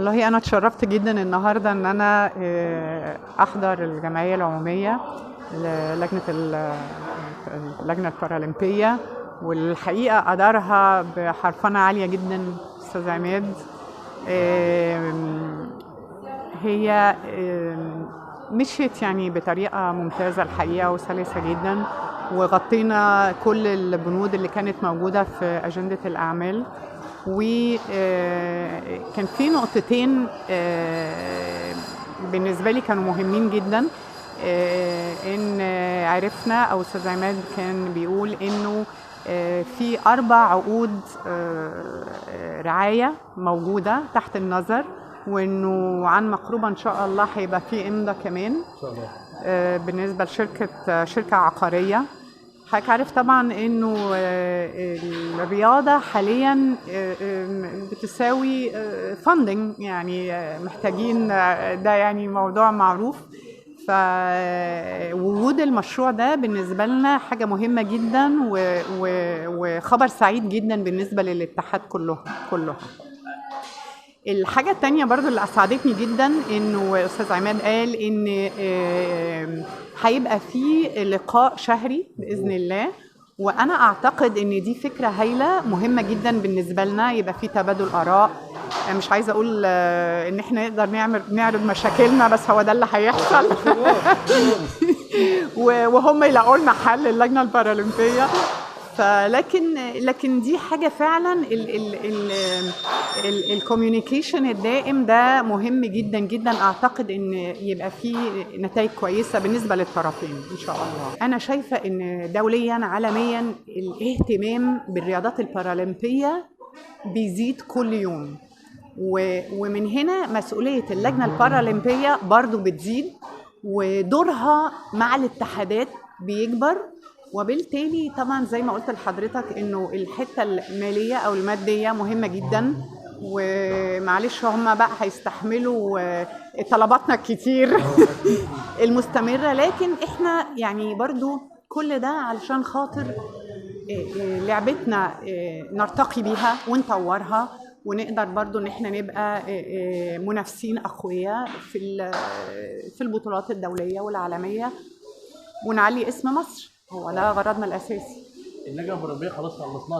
والله أنا اتشرفت جدا النهاردة إن أنا أحضر الجمعية العمومية للجنة اللجنة البارالمبية، والحقيقة أدارها بحرفنة عالية جدا أستاذ عماد. هي مشيت يعني بطريقة ممتازة الحقيقة وسلسة جدا، وغطينا كل البنود اللي كانت موجودة في أجندة الأعمال. وكان في نقطتين بالنسبة لي كانوا مهمين جدا، إن عرفنا أو أستاذ عماد كان بيقول إنه في 4 عقود رعاية موجودة تحت النظر، وإنه عن مقربة إن شاء الله هيبقى في إمضة كمان إن شاء الله. بالنسبة لشركة شركة عقارية. حضرتك عارف طبعا انه الرياضة حاليا بتساوي funding، يعني محتاجين ده، يعني موضوع معروف. فوجود المشروع ده بالنسبة لنا حاجة مهمة جدا وخبر سعيد جدا بالنسبة للاتحاد كله. الحاجة التانية برضو اللي أسعدتني جدا إنه أستاذ عماد قال إن هيبقى في لقاء شهري بإذن الله، وأنا أعتقد إن دي فكرة هايلة مهمة جدا بالنسبة لنا، يبقى في تبادل آراء. مش عايزة أقول إن إحنا نقدر نعرض مشاكلنا، بس هو ده اللي هيحصل وهم يلاقوا لنا حل اللجنة البارالمبية. فلكن دي حاجة فعلا ال communication الدائم ده مهم جدا جدا. اعتقد ان يبقى فيه نتائج كويسة بالنسبة للطرفين ان شاء الله. انا شايفة ان دوليا عالميا الاهتمام بالرياضات البارالمبية بيزيد كل يوم، ومن هنا مسؤولية اللجنة البارالمبية برضو بتزيد، ودورها مع الاتحادات بيكبر. وبالتالي طبعا زي ما قلت لحضرتك انه الحتة المالية او المادية مهمة جدا، ومعلش هم بقى هيستحملوا طلباتنا الكتير المستمرة، لكن احنا يعني برضو كل ده علشان خاطر لعبتنا نرتقي بيها ونطورها، ونقدر برضو ان احنا نبقى منافسين اقوياء في البطولات الدولية والعالمية، ونعلي اسم مصر. هو ده غرضنا الأساسي. اللجنة البارالمبية خلاص خلصناها.